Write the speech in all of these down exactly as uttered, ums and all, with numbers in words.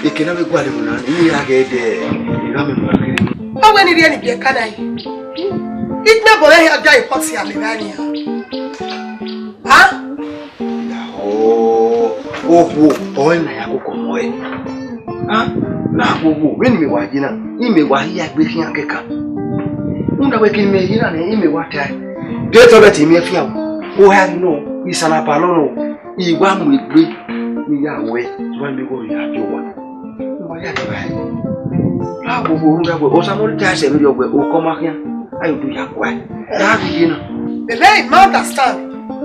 Eke na vbe gualọ emwi na, I ya ghẹ dẹ, I gha miẹn emwi na kherhe. Ọ wẹ ne I rhie ne ibiẹka na yi. Ikpẹn obọ mwẹ hia ọdia ye pot ya mẹ vba nian. Ha? Lahọ, okhuo ọre na ya koko mọ ẹre. A, lahọ, vbene imẹ wa ye na, imẹ wa hia egbe khian kẹkan. Rhunmwuda wẹ ke imẹ ye na nẹ, imẹ wa tae. De tọ bẹt imẹ fian o, u gha rhie nọ, isanaba nọ nọ, I wa mu egbe ne I ya ruẹ, wa miẹn igho ya gie owa. Wa ya deba ẹre. Lahọ, rhunmwuda wẹ Osamọrẹ tae sẹ vberriọ wẹ okọ ma khian, a yo do ya guae. Da ghi ye na. Bebe, I ma understand.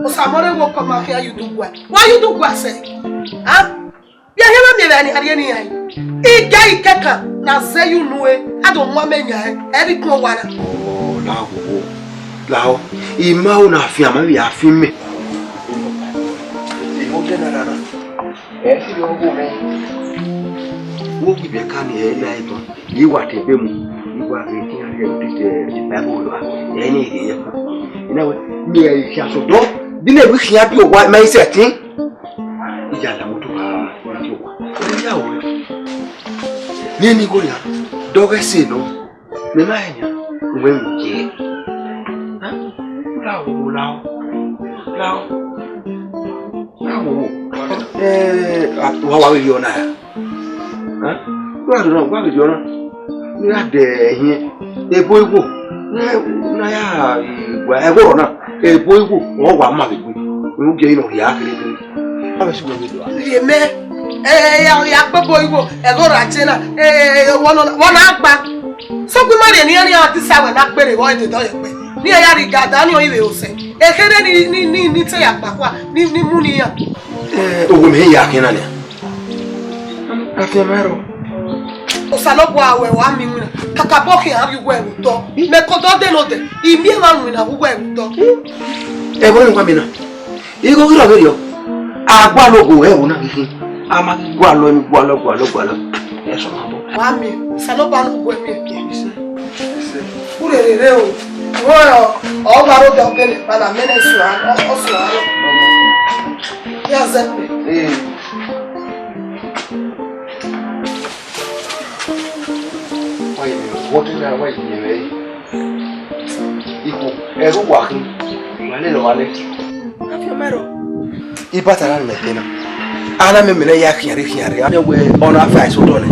Osamọrẹ wẹ okọ ma khian, you do guae. Why you do guae sẹ? A? Vbe ẹhẹn na miẹn vbe a rhie ne iran yi? I gie ẹre kẹkan ne a zẹ ye unu ẹre, a do mu amẹ yan ẹre, ẹ i rhie ikun owa na. Ọ, lahọ, lahọ, I ma ho ne a fian, ma vbe a fian mẹ. I ho kẹ na na na. Ẹ i sirri ọghe mwẹ. Wo gu ibiẹka ni, ẹ i la ẹdọn. I wa te ebe mu, I wa ghe te iran rhie Bible rua, ẹ i na ghe ye ẹkpo. I na wẹ, miẹn ẹre khian sẹ odọ, di ne ẹvbo khian die owa, ma i sẹtin. I ya la moto gha die owa. Ọ ya wẹ. Rhie ne igho ya, dọghe ẹse nọ. Mẹ ma rẹn nian, u wẹ mu ye. Lahọ, lahọ, lahọ, lahọ. Eh, wa wa vbe rhie ọna ra? Wa do na, wa vbe rhie ọna. Ne I gha dẹ ẹhiẹn, ebo igho, ne, ne a ya gua ẹghẹ ọrọ na, ebo igho, ọ wa ma vbe gbe. U gie ne ọ hia kherhe kherhe. A vbe si wẹ vbe do a? Rhie mẹ, eh, ya, ya kpe ebo igho, ẹghẹ ọrọ a tie na, eh, wọ nọ, wọ na gba. Sokpan ima rhie ne iran, ne iran disa wẹ na kpere vbe ọ dede ọ ye kpẹ. Ne iran ya rhie ga da ne ọ i vbe hosẹ. Ekherhe ni, ni, ni, ni te ya kpa kua, ni, ni mu ne iran. Eh, owa mẹ ya khian na nian. Afianma rrọọ. Osanobua wẹ wa miẹn iwinna, kakabọ khian rhie uwẹ vbe otọ. Mẹ ke odọ dẹ ne odẹ, I miẹn emwa winna vbe uwẹ vbe otọ. Ẹvbo ne wa miẹn na. Igho ghi rrọọ vberriọ. A gualọ ogo ẹvbo na ghi khin. A ma ghi gualọ, gualọ, gualọ, gualọ. Ẹ sọ ma bọ. Wa miẹn, Osanobua ne uwẹ miẹn. Urere rre o. Wẹ ọ, ọ gha rre odọ gele, mana mẹ ne sua, ọ, ọ sua rre. Ya zẹ kpe. Ee. Wa ye mẹ, wọtẹ na, wa ye mẹ. Ikhuo, ẹrhu wa khin, wa lele ọmwa nẹ. Afianma rrọọ. Ibata na ne mẹ te na. A na mẹ mẹ ne ya khian rre, khian rre. A miẹn wẹ ọ na fa eso dọ nẹ.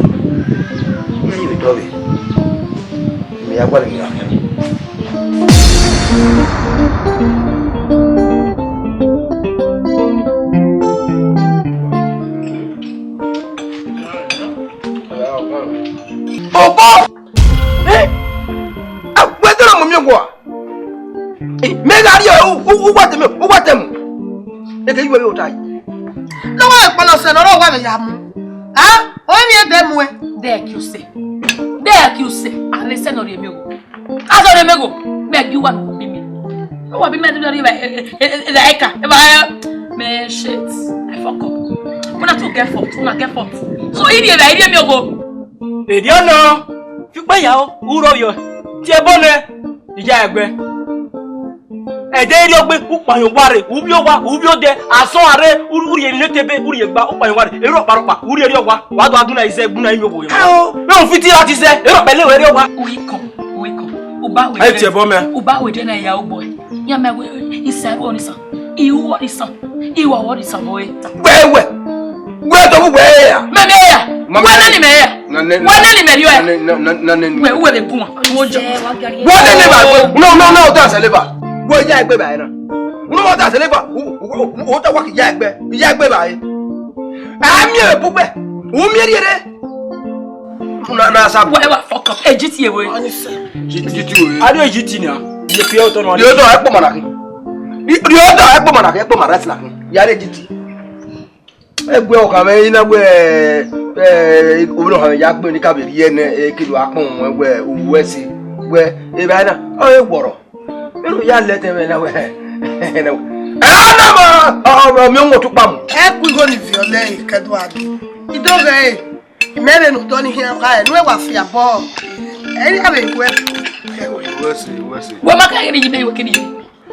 Iran ye vbe dọ vbe. Mẹ ya gualọ emwi na khian. Obo! Eh? A, wẹ dọrọ mu miẹn owa. Eh, mẹ gha rrie u, u, uwu atẹ mẹ, uwu atẹ mu. Eke yu ẹre ota yi. Ne wa kpọlọ sẹ ne ọ rọ wa vbe ya mu. A? Ọ miẹn ẹdẹ mu ẹ. Dẹ ki use. Dẹ ki use. A vbe sẹ ne ọ rhie mẹ o. A sẹ ọ rhie mẹ o. Mẹ gi uwa ne u bi mẹ. Uwa bi mẹ ne u rhie vbe, e, e, e, e, eka. E ba, mẹ shit. I fuck up. Una two get fault. Una get fault. So, I rhie vbe, I rhie mẹ o. Erriọ nọ, fi ukpẹ ya o, u rre ovbiọ, tie ẹbọ nẹ, I ya ẹgbẹ. Ẹdẹ erriọ gbe, u kpahọn owa rre, u vbe owa, u vbe odẹ, asọn a rre, u rhie emwi ne tebe, u rhie gba, u kpahọn owa rre, erriọ ọkpa rọkpa, u rhie erriọ owa, wa do a gbuna izẹ, gbuna iyọnvwe. Ao. Vbe u fiti ra ti zẹ, erriọ ọkpa ele wẹ erriọ owa. Uikọn, uikọn, u ba wẹ. Ẹ tiẹ bọ mẹ. U ba wẹ dẹ na ya obọ. Ya mẹ wẹ, isa ru ọnii san, iru ọnii san, iwa ọnii san bọ ẹ. Wẹ wẹ. Wẹ tọ bu wẹ ya. Mẹ mẹ ya. Wẹ nani mẹ ya. Wẹ nani mẹ riọ ya. Wẹ wẹ le bun. Wẹ nani ba. No, no, no, that's a labor. Wẹ ya egbe ba na. Unu wa ta sele ba, u ta wa ki ya egbe, ya egbe ba e. A mi e bugbe, u mi eri ere. Na, na sa. Whatever, fuck up. Ejiti ewe. Ejiti ewe. A do ejiti na. Ye fi otọ no. Ye otọ ekpo mana ki. Ye otọ ekpo mana ki, ekpo mana sila ki. Ya re ejiti. Egbe ọkhan mwẹ i na wẹ, eh, ovbi ne ọkhan mwẹ ya gbe ni ka vbe rhie nẹ, eh, ke do akpọn mwẹ wẹ, uwẹ si, wẹ, evba na, ọ re wọrọ. Ero ya lẹtẹ mwẹ na wẹ, eh, na ma, ọ, ọ, mi ọ wọn tukpa mu. Ẹ ku igho ni viọ lẹ, e kẹdua dee. I do ghẹ ẹre, imẹ vbe ne otọ ni khian gha ẹre, ne uwẹ wa fia bọ. Ẹ i ya vbe wẹ. Uwẹ si, uwẹ si. Wẹ ma ka ghe ne yi mẹ, wẹ kene yi.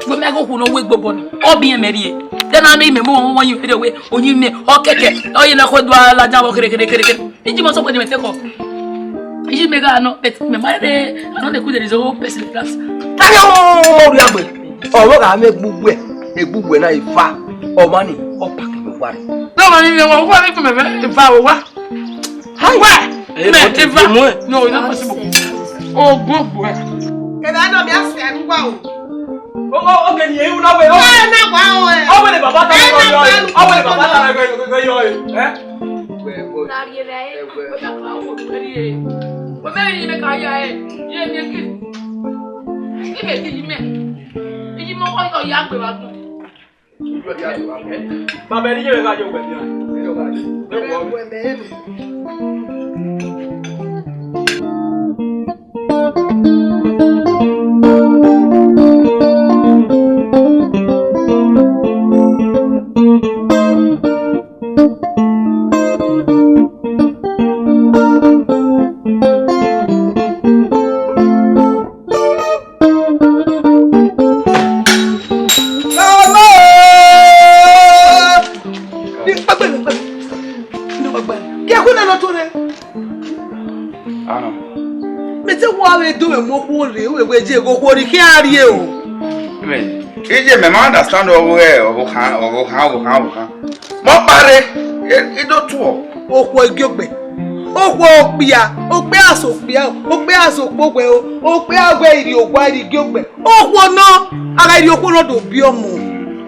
Wẹ mẹ ghe okhuo ne ọ wẹ gbobọ ni, ọ biẹ mẹ rrie. Dẹ na mẹ imẹ mu ọmọ yi rre wẹ, oyi mẹ, ọ kẹkẹ, ọ ye na khọ dua ladian vbọ khere, khere, khere, khere. Iji mẹ sọ wẹ ne mẹ te kọ. Iji mẹ gha nọ, but mẹ ma rre, I no dey cool, there is a whole person in class. Tayo, mo ria gbe. Ọmọ gha mẹ egbugbe, egbugbe na eva. Ọmọ ni, ọ paki mi wa rre. Dọmọ ni mẹ wa, wa ni mẹ mẹ eva wa. Wẹ, mẹ eva. No, it's not possible. Ogbogbo ẹ. Kẹdẹ nọ mi a sẹ ẹnu wa o. O, o, o, kẹ ni ewu na wẹ, o. Ẹ na wa o ẹ. Ọ wẹ le baba ta. Ẹ na wa o. Ọ wẹ le baba ta na gẹ, gẹ, gẹ, yọ ẹ. Ẹ? Wẹ, wẹ. Na rie rẹ ẹ. Wẹ mẹ ni mẹ ka ya ẹ. Ye mi ki. Ki mẹ ki yi mẹ. Yi mọ kọ ya gbe wa tun. Baba, ẹre iye mwẹ gha ye uwẹ nian. Ọmọ! Ni gbẹgbẹ, ni gbẹgbẹ. Ni gbẹgbẹ. Kí ẹ kú nínú ọtún rẹ. Ano. Mẹ te wa vbe do mẹ mu okhuo rre, u vbe je ghe okhuo rre, kí a rrie o. Amen. Iye mẹ ma understand ọghe, ọghe khan, ọghe khan, ọghe khan, ọghe khan. Mọ kpare, e, e do tuọ. Okhuo igiogbe. Okhuo okpia, okpia asẹ okpia o, okpia asẹ okpogbe o, okpia wẹ irri owa irri igiogbe. Okhuo nọ, a gha rhie okhuo nọ do biẹ ọmọ.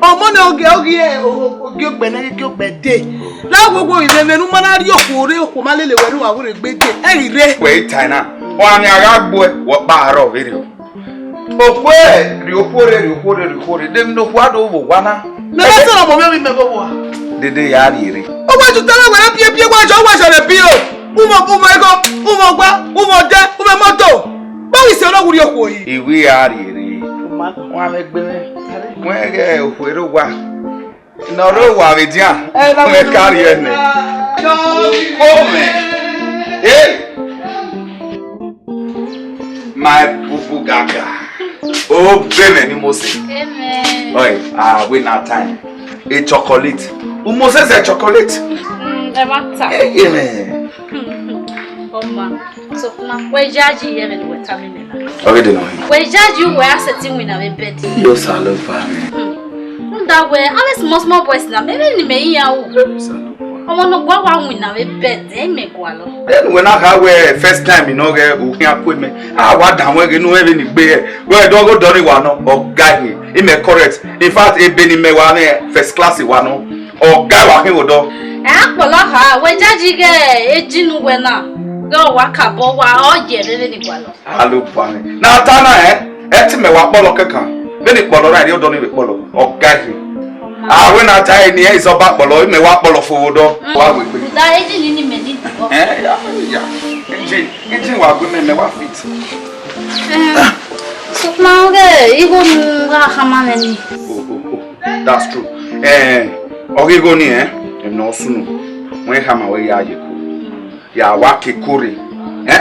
Ọmọ nẹ ọ ghi, ọ ghi, o, o, ogiogbe nẹ, igiogbe dee. La wo wo ivbe vbe ne u ma na rhie okhuo rre, okhuo ma lele wẹ ne uwa were egbe dee. Ẹ ghi rre. Wẹ i tae na, ọmwa ni a gha gbuẹ, wẹ ọkpa arrọọ vberriọ. Okhuo rhie okhuo rre, rhie okhuo rre, rhie okhuo rre, de emwi ne okhuo a do vbe owa na. Mẹ ma sẹ ne ọmọ mwẹ ovbi mẹ vbe owa. Dede ya rhie rre. Ọ wa ju tama wẹ rẹ biẹ biẹ, wa jọ, wa jọ rẹ biẹ o. Umọ, umọ igho, umọ ọgba, umọ odẹ, umọ imọto. Vbọghi sẹ ọnọghu rhie okhuo yi. I wẹ ya rhie rre. Wa mwẹ egbe mwẹ. Wẹ ghẹ okhuo rre owa. Ne ọ rre owa vbe edian. Ẹ, na mwẹ ka rhie nẹ. Omẹ. Hey! My bubu gaga. O be mẹ ni Mose. Amen. Oi, ah, we na time. A chocolate. U Mose sẹ chocolate. Mm, ẹ ma ta. Eh, amen. Ọma, so kuma, wẹ yayi ye ẹmwẹ ne uwẹ tama mẹ na. Ọ ghi de nọ. Wẹ yayi wẹ a sẹtin winna vbe bed. Yo salo pa mẹ. Hmm. Rhunmwuda wẹ, avbe small small boys na, mẹ vbe ne imẹ iran ru. Yo salo pa. Ọmọ ne ọ gua wa winna vbe bed, ẹ i mẹ gualọ. Then wẹ na kha wẹ first time nọ ghẹ u khian ku mẹ. A wa danmwẹ ghe ne u mwẹ vbene I gbe hẹ. Wẹ dọghe odọ ni wa nọ, ọ ga ihe, imẹ correct. In fact, ebe ne imẹ wa mwẹ first class wa nọ. Ọ ga wa khin vbe odọ. Ẹ a kpọlọ kha, wẹ yayi ghẹ ejinu wẹ na, ghẹ ọ wa kabọ wa, ọ ye vbe vbene I gualọ. Alo pa mwẹ. Na ta na ẹ, ẹ te mẹ wa kpọlọ kẹkan. Vbene I kpọlọ na, I rhie odọ ni vbe kpọlọ. Ọ ga ihe. A wẹ na ta ẹre ni ẹ izọba kpọlọ, imẹ wa kpọlọ fo vbe odọ. Wa wẹ egbe. Da ejinu ni mẹ ni dibọ. Ẹ, ya, ya. Ejinu, ejinu wa gu mẹ, mẹ wa fit. Eh, sokpan ghẹ igho ne u gha khama mwẹ ni. Oh, oh, oh, that's true. Eh, ọ ghi igho ni, eh, emwi ne ọ sunu, wẹ khama wẹ ya ye ko. Ya wa ke ko rre, eh?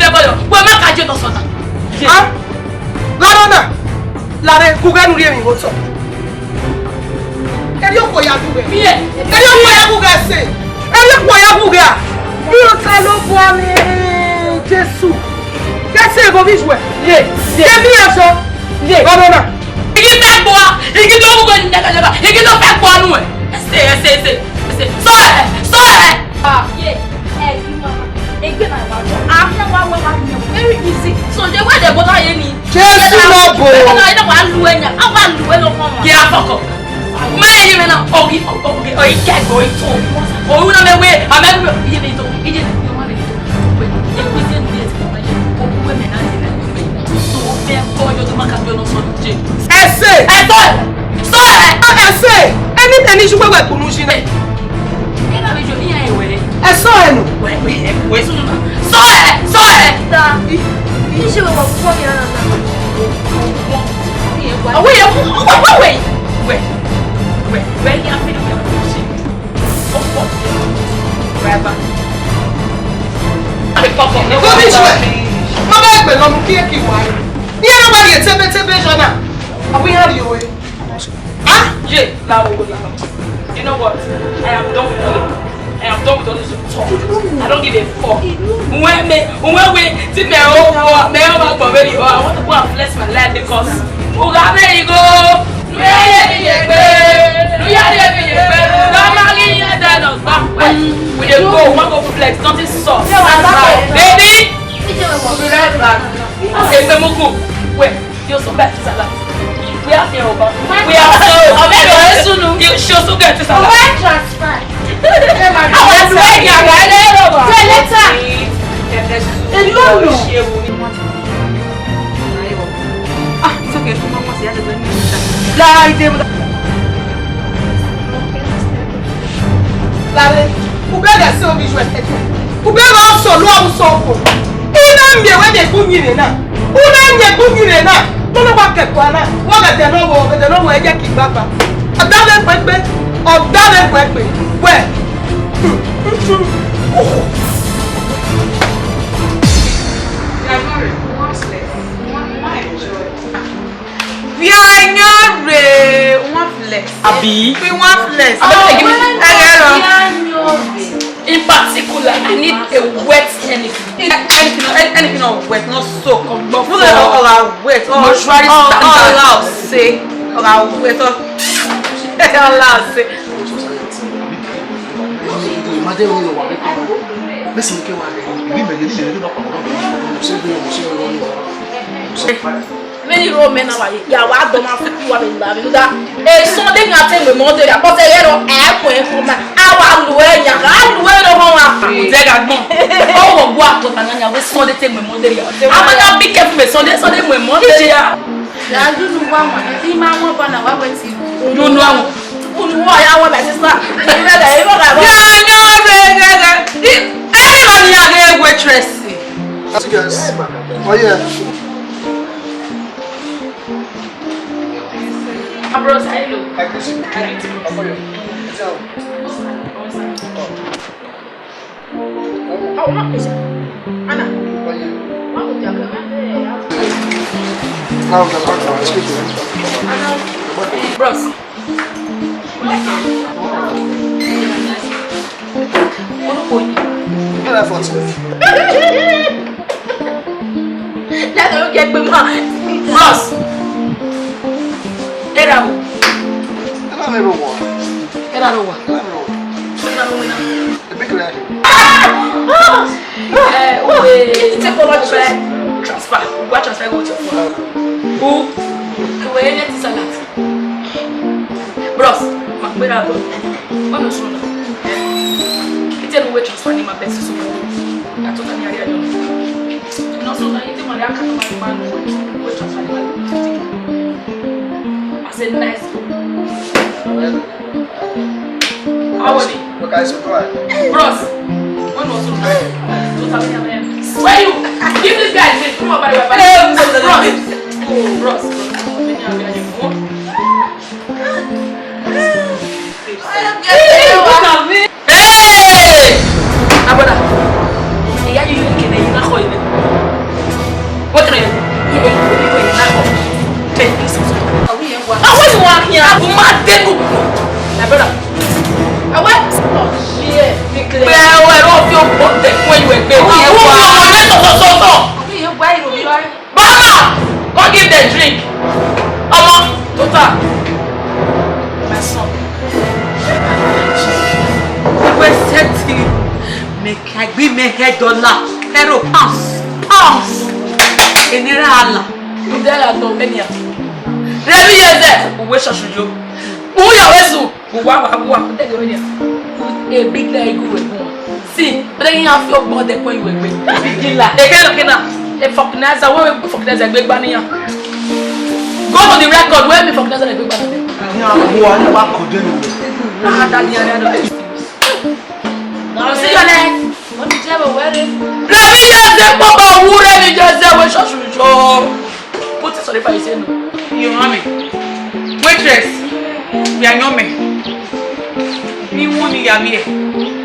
vẹ ẹbọ yọ, wẹ ma ka je nọ sọta. Ah, la nọ na, la rre, gu ghẹ ne u rhie emwi vbe otọ. Erriọ okhuo ya gu ghẹ. Iye. Erriọ okhuo ya gu ghẹ sẹ. Erriọ okhuo ya gu ghẹ a. Irẹn Osanobua mwẹ, Jesu. Kẹse ebo vbe ijuẹ. Ye, ye. Kẹmi ya sọ. Ye. Ọmọ na. Igi fẹ gbua, igi do wu nẹgẹnẹgẹ, igi do fẹ gbua nuẹ. Ẹse, ẹse, ẹse, ẹse. Sọ ẹ, sọ ẹ. Ah, ye, ẹ, i mama. Egbe na wa jọ. A fi wa wa wa mi. Very easy. So, the way they bother ye ni. Jesu na bo. Bother ye na wa lu ẹ nya. A wa lu ẹ lọ kọ ma. Ye a fọkọ. Ma ye me na. Ogi, ogi, ogi, ogi, ogi, ogi. Oru na me we, a me we. Iye me to, iye me to, ma me to. Ye we se ni. Oku we me na ye na. So, me ko yo to ma ka yo no so je. Ẹse Sọe! Sọe! Ẹ sọe! Ẹmwata ne I yu wẹ wẹ kunu yi nẹ. Ẹ na vbe yo ne iran wẹ. Ẹ sọe nọ. Wẹ, wẹ, wẹ sunu na. Sọe! Sọe! Ta. I, I, I ye wẹ wa khuọ ya na. Ọwẹ ye, wẹ, wẹ, wẹ. Wẹ, wẹ, wẹ, ya fi do ya. Rubbish wẹ. Ọ bẹ gbe nọ mu kiẹ ki wa. Iran na wa rhie tebe tebe jọ na. Avbe iran rhie ore. Ah, ye, la wo, la wo. You know what? I am done with you. I am done with all this talk. I don't give a fuck. Uwẹ mẹ, uwẹ wẹ, ti mẹ o, o, mẹ o ma gbọ vbe ni, o, I want to go and flex my life because u gha vbe igho. Nu ya ye mi ye gbe, nu ya ye mi ye gbe. Lọ ma ghi yan da nọ gba pẹ. We dey go, we wan go flex, nothing soft. Baby, we be right back. Egbe mu gu, wẹ, yo so get to salad. We have here over. We have so. Ọmọ ẹgbẹ́ rẹ sunu. You should so get to salad. Transfer. Àwọn ẹgbẹ́ yàrá ilé ló wà. Pay later. Èmi ò lò. Ah, it's okay. Láìdé mu. Láre, u bẹghe ẹse ovbi iju ẹsẹse. U bẹghe ọsọ lu ọmọ sọ ọkọ. I na miẹn wẹ miẹn egbe uyinmwẹ na. U na miẹn egbe uyinmwẹ na. Nene wa kẹkua na. Wa ghẹdẹ nọ wọ, ghẹdẹ nọ wọ, ẹ jẹ ki gbagba. Ọ da vbe egbe, ọ da vbe egbe. Wẹ. Why enjoy? Abi? We want flex. Ẹgẹ rọ. In particular, I need a wet anything. Anything, anything not wet, not soak. Ọgbọfọ. Ọgha wet. Mortuary standard. Ọgha ọse. Ọgha wet. Ọgha ọse. Many role men now are ya wa do ma fu wa be la be da. E Sunday na te me Monday ya, but e ro e ko e ko ma. A wa lu e ya, a lu e ro ho wa. Mo de ga gbọn. O wo gua to ta na ya we Sunday te me Monday ya. A ma na be careful me Sunday, Sunday me Monday ya. Ya ju nu wa ma, i ma mo ba na wa we ti. You know. Unu wa ya wa, my sister. Ibe da, ibe da. Ya, no, re, re, re. I, everybody ya get waitress. That's you guys. Oh yeah. Bros, hello. I greet you. How are you? So, oh, ma pèsè. Ana. Oh yeah. Wa ko ja ka ma de. Now the back one, excuse me. Bros. Orúkọ yìí. Get that for twelve. That's okay, pé mọ́. Bros. Era wo. Era mi ro wa. Era ro wa. Era mi ro wa. Era ro wa. A big like you. Eh, we take over the transfer. We transfer go to phone. Who? We need this alert. Bros, ma gbera bro. Wọ́n mi sùn náà. Ìtẹ́ mi wé transfer ní ma bẹ̀ sí sùn. Àtúntà ní ayé àjọ. Iná sùn náà, yìí tí mo rí àkàtà máa ń máa ń wé transfer ní ma bẹ̀ sí sùn. As a nice boy. How are you? Okay, so go on. Bros, when was the night? Don't have any of them. Swear you. Give this guy this. Come on, by the way. Bros. Oh, bros. Hey! Abọ́dà. Ìyá yìí yóò kéde yìí náà kọ́ ilé. Wọ́n tẹ̀lé yẹn. Yìí yìí yìí náà kọ́. Bẹ́ẹ̀ ni sọ. Àwọn yẹn wà ní àbúmọ̀ àdéhùn. Abọ́dà. Àwọn. Bẹ́ẹ̀ wẹ̀ ló fi ọkọ̀ tẹ̀ fún ẹ̀yìn ẹgbẹ́. Àwọn yẹn wà. Àwọn yẹn wà ìròyìn lọ́rẹ́. Baba, come give them drink. Ọmọ, daughter, my son. We settle. Make I give me head dollar, euro, pounds, pounds. Enira ala. Udela no enia. Rebi yeze, uwe shashujo. Uya wezu. Wa, wa, wa. A big leg we go. See, but then you have your body when you were big. Big dealer. Again, again, a fortnizer. What fortnizer? Big banana. Go to the record, where me for Knesset, I go back there. Yeah, who are you back to do? Ah, daddy, I don't know. I'll see you next. What did you ever wear it? Let me just say, Papa, who let me just say, we should, should, should. Put it on the fire, say no. You want me? Waitress, we are not men. Ni won ni ya vbiẹ.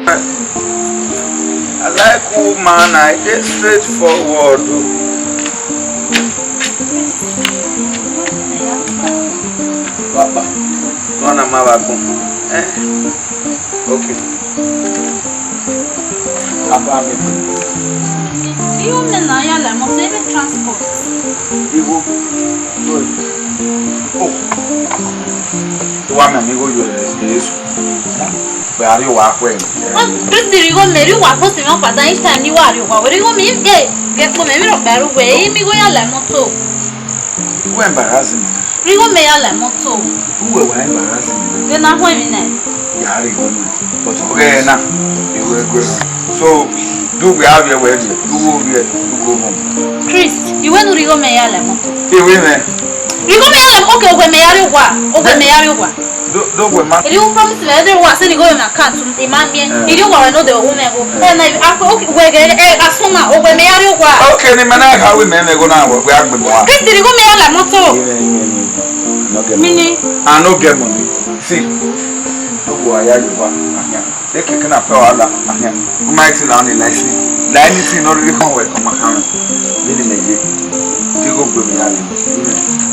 I like woman, I dey straightforward o. Papa, no na ma ba gbọn. Eh? Okay. Papa mi. Igho mẹ na ya la mọto, ebe transport. Igho. Good. Oh. Wa mẹ mi igho yo le Jesu. Gbe a rrie owa kue. Kristi rhie igho mẹ, rhie owa post mẹ ọkpa dan each time ni wa rrie owa. Wẹ rhie igho mẹ, ge, ge kpo mẹ, mi rọ gba ru wẹ, e mi igho ya la mọto. Wẹ embarrass me. Rhie igho mẹ ya la mọto. Uwẹ wa embarrass me. Vbe na họn emwi na? Ya rhie igho mẹ. But ọghe na, igho ẹguẹ. So, do we have your way? Do we have, do go home? Chris, iwẹ nu rhie igho mẹ ya la mọto. Iwẹ mẹ. Rhie igho mẹ ya la, okay, owe mẹ ya rrie owa. Owe mẹ ya rrie owa. Do, do we ma. Eri u promise me, ede wa send igho mẹ account, I ma miẹn. Eh. Eri owa wẹ no de hu mẹ igho. Eh. Eh, na, a, okay, wẹ ghe, eh, asuna, owe mẹ ya rrie owa. Okay, ni mẹ na kha wẹ mẹ, mẹ igho na wẹ, wẹ a gbe mọ wa. Kristi rhie igho mẹ ya la mọto. Iwẹ, iwẹ, iwẹ. I no get money. Mini? I no get money. See, do we ya you wa. Ahia. Ekeke na pẹ wa la ahian. U ma ti la ni la isi. La anything no really come well, come on. Vini me ye. Digo gbe mi ya le.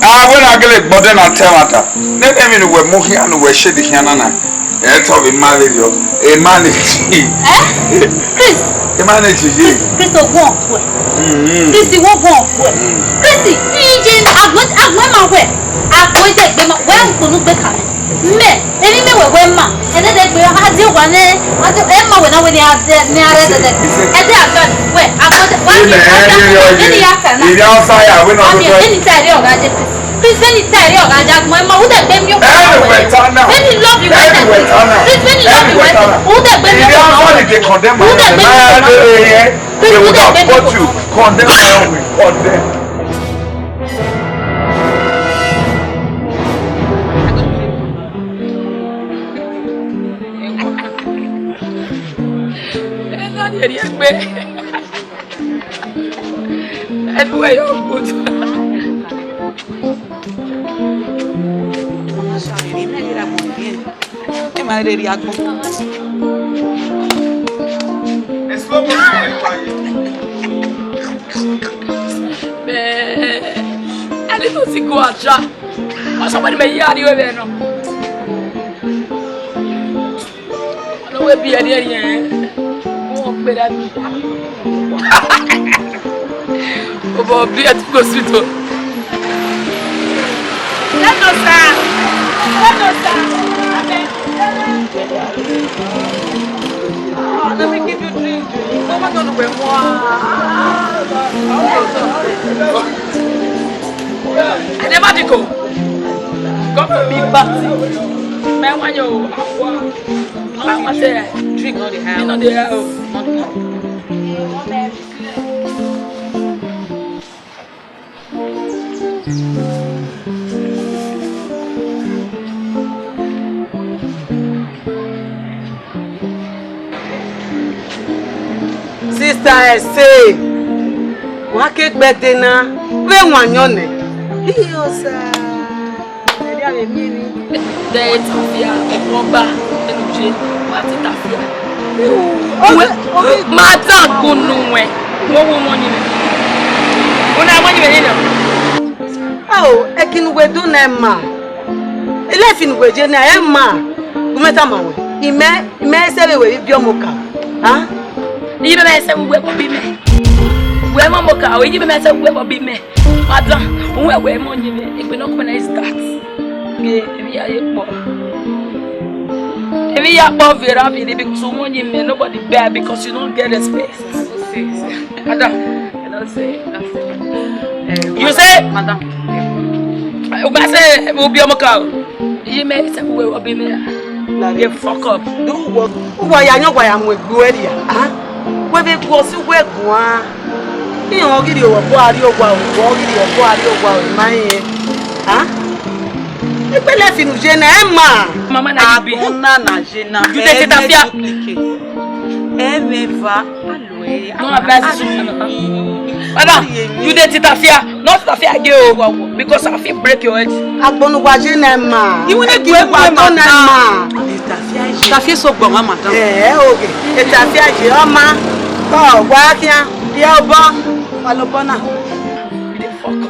Ah, wẹ na gele gbọdẹ na te mata. Ne ne mi ni wẹ mu khian, ni wẹ shedi khian na na. Ẹ tọ vbe ma vbe yọ. E ma ni ti. Eh? Chris. E ma ni ti ye. Chris, Chris, o gbọn kue. Mm. Chris, wo gbọn kue. Mm. Chris, iye je agbọn, agbọn ma wẹ. Agbọn de gbe ma. Wẹ n kunu gbe ka mẹ. Mẹ, emwi mẹ wẹ wẹ ma, ẹdẹdẹ gbe, a die owa nẹ, a die, ẹ ma wẹ na wẹ ne a, ne a rẹ ẹdẹdẹ. Ẹdẹ a gba wẹ, a gba wẹ, wa mi, a gba wẹ, ne ya ta na. Iri asa ya, we no. Wa mi, ne ta ere ọga je, please. Please, ne ta ere ọga je, agbọn ma, u de gbe mi o. Anyway, ta na. When you love you, when you, please, when you love you, when you, u de gbe mi o. Iri asa ni dey condemn. U de gbe mi o. They would have put you, condemn, condemn. Ẹna ni ẹrriẹ gbe. Ẹnu ẹ yọ good. Ẹ ma rhe rhie agbọn. Mẹ, a need to see go Aja. Ọ sọ wẹ ne mẹ ya rrie vbe nọ. Ọna wẹ biẹ rhiẹnrhiẹn, ọ kpera mi. Obọ biẹ tu go sweet o. Hello, sir. Hello, sir. Abeg. Ah, let me give you drink. Mama, no, no, no. Edemadigo, come for me, but my one, you, I want to drink on the house. On the house. Sista Ẹse, wa ke gbe ẹdẹ na, vbe wan yọn nẹ? Iyo sa, ẹdẹ avbe miẹn emwi. Dẹ tafia, ọba, ẹnu je, wa te tafia. Uwẹ, ma ta gun nu wẹ, wẹ wo mọ yin mẹ. Una mọ yin mẹ ni na. Ao, ẹki ne uwẹ do na ẹ ma. Life ne uwẹ ye na ẹ ma. U mẹ tama wẹ. Imẹ, imẹ sẹ vbe wẹ vbe biẹ ọmọ ka. Ah? Iye mẹ sẹ vbe wẹ vbe bi mẹ. Wẹ mọ ọmọ ka, iye mẹ sẹ vbe wẹ vbe bi mẹ. Madam, uwẹ wẹ mọ yin mẹ. Egbe nọ kọmẹ na is that. Ge, emwi ya ye kpọ. Emwi ya kpọ vera vini because u mọ yin mẹ, nobody bear because you don't get respect. Madam, I don't say nothing. Eh, you say? Madam. U ma sẹ vbe u biẹ ọmọ ka o. Iye mẹ sẹ vbe wẹ vbe bi mẹ. Na ye fuck up. Do what? Uwa ya yọn, uwa ya mu egbe uẹ rria. Ah? Wẹ vbe guọsi uwẹ guan. Iran ọ ghi rhie ọbọ a rrie owa o, ọ ghi rhie ọbọ a rrie owa o, ma rẹn. Ah? Ekpele fi nu je na, ẹ ma. Mama na you be. Agbọn na na je na. You dey titafia. Ẹ mẹ va, alo ẹ. No advice is. Baba, you dey titafia. No titafia again o. Because I fit break your head. Agbọn nu wa je na, ẹ ma. You wanna go, ẹ ma, na, ẹ ma. Titafia so gbọn, ma madam. Eh, okay. Titafia je, ọ ma. Ọ, wa khian. Dia obọ. Wa lobọ na. Fuck.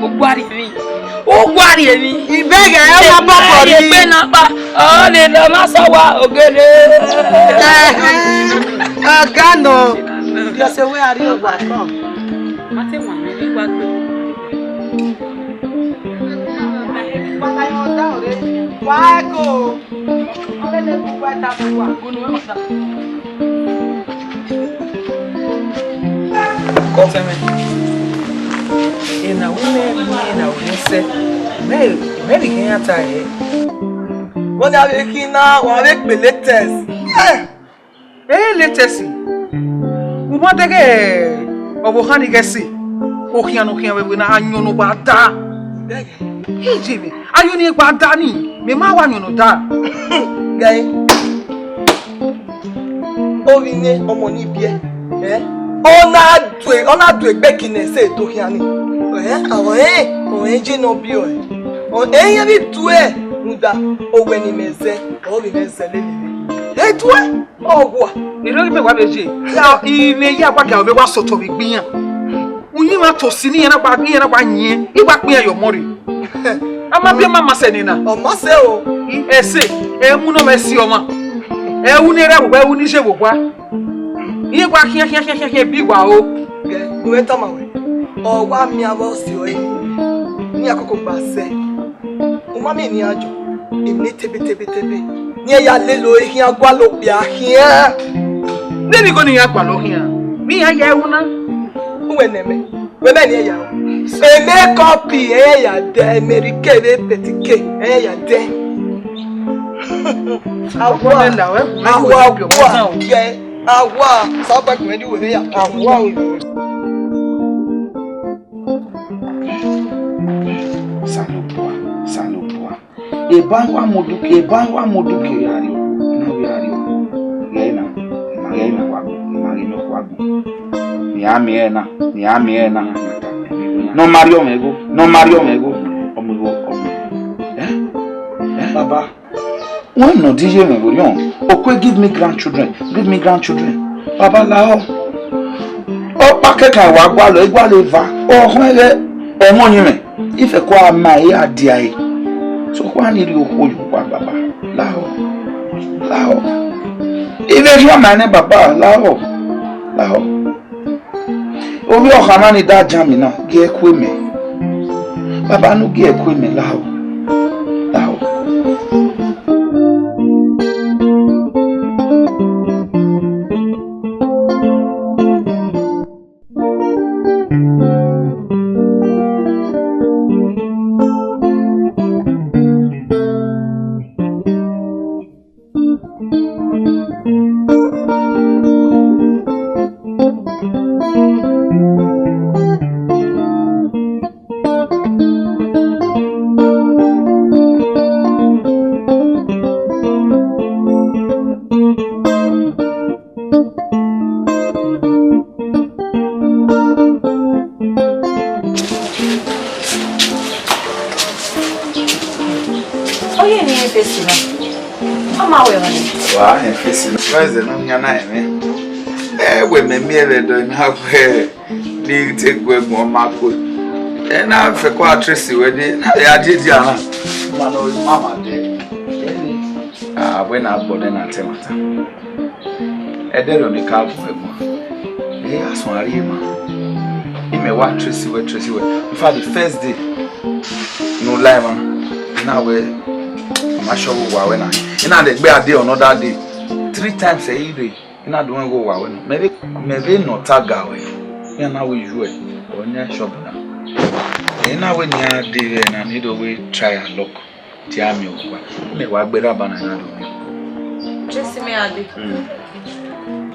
Uguari mi. Uguari mi. Ibẹghe ẹ wa bọ bọ ri. Egbe na pa. Ọ le lọ ma sọ wa ogele. Ọga nọ. Yọ se wẹ a rrie owa kọn. Ma te wan mẹ, I wa gbe. Wa ẹko. Ọtẹn mwẹ, ena wẹ mẹ, ena wẹ mẹ sẹ, mẹ, mẹ vbe ghe iran ta hẹ. Vbọzẹ avbe khin na, wa vbe gbe latest. Eh, eh, latest. U ma deghẹ ọvbokhan ni ghẹ sẹ, okhian ne okhian vbe wẹ na, ayọn ne uwa da. Iye mwẹ, ayọn ne uwa da ni, mẹ ma wa ayọn ne ọ da. Gẹe. Ovbi mwẹ ọmọ ni biẹ, eh? Ọ na due, ọ na due egbe ginẹ sẹ do khian ni. Eh, ọ rẹn, ọ rẹn je ne ọ biẹ ọe. Ọ rẹn iran vbe due, rhunmwuda owẹ ne imẹ zẹ, ọ vbe mwẹ zẹ lele. E due, ọ wa. I rhie ghi mẹ wa vbe ye. Ya, imẹ ya wa ga ovbe wa sotọ vbe igbe iran. Uyinmwẹ tosi ne iran na gba, iran na gba yin, I wa kpian ye ọmọ rre. A ma biẹ ọmọ ma sẹ nena. Ọ ma sẹ o. I, ẹse, ẹ mu ne ọmọ ẹse ọmwa. Ẹ ru ne rẹ vbe owa, ẹ ru ne iye vbe owa. Iye wa khian, khian, khian, khian, khian, bi wa o. Gẹ, u vbe tama wẹ. Ọ wa miẹn avbe ọse ọre. Ne iran koko gba sẹ. U ma miẹn ne iran jọ, emwi ne tebe, tebe, tebe. Ne iran ya lele ore khian gualọ okpia khian. Vbene igho ne iran gualọ khian, vbe iran ya ẹwu na? Uwẹ nẹ mẹ, wẹ mẹ ne iran ya. Emẹ kọpi ẹre ya dẹ, emẹ rike vbe petike ẹre ya dẹ. Awa, awa, awa, gẹ, awa, sọkpẹ kùn ẹdí wẹ ya. Awa o. Osanobua, Osanobua. Eba wa mu oduke, eba wa mu oduke ya rrie, na ya rrie. Ghẹ na, ma ghẹ na wa gu, ma ghẹ nọ wa gu. Ni a miẹn na, ni a miẹn na. Nọ ma rrie ọmọ igho, nọ ma rrie ọmọ igho. Ọmọ igho, ọmọ. Eh? Eh? Baba. Wẹ nọ di ye mwẹ vbe orhiọn, okue give me grandchildren, give me grandchildren. Baba lahọ. Ọkpa kẹkan wa gualọ, I gualọ eva. Ọhọn ẹghẹ, ọmọ yin mwẹ. Ifẹ kua ma e a dia e. Sokpan ni rhie okhuo ye uwa baba. Lahọ. Lahọ. I vbe rhie ọma nẹ baba, lahọ. Lahọ. Ovbi ọkhanmwa ni da janmi na, gie ẹe kue mẹ. Baba ne u gie ẹe kue mẹ, lahọ. Lahọ. Oye ni efesi na. Ọ ma wẹ mwa. Wa efesi na. Wa ẹzẹ ne ọ yan na ẹmwẹ. Ẹ wẹ mẹ miẹn vbe ẹdọ na wẹ ne I te gu ẹgbọn ma kue. Ẹ na fẹko a trace wẹ de, na vbe a die dia na. Ma nọ ma ma de. Ah, wẹ na gbọdẹ na te mata. Ẹdẹrriọ ne I ka gu ẹgbọn. Ẹ ya suẹn a rhie ma. Imẹ wa trace wẹ, trace wẹ. In fact, the first day ne u la emwa, na wẹ, ma sure vbe owa wẹ na. I na dẹ gbe a day, another day. Three times ẹ i rre. I na do rẹn igho owa wẹ nọ. Mẹ vbe, mẹ vbe nọ ta ga ruẹ. Iran na wẹ yuẹ, ọ yan shop na. Ẹ na wẹ ne iran dee vbe na, ne I do wẹ try our luck. Te a miẹn owa. Mẹ wa gbe raba na, I na do miẹn. Tracy, mẹ a dee. Mm.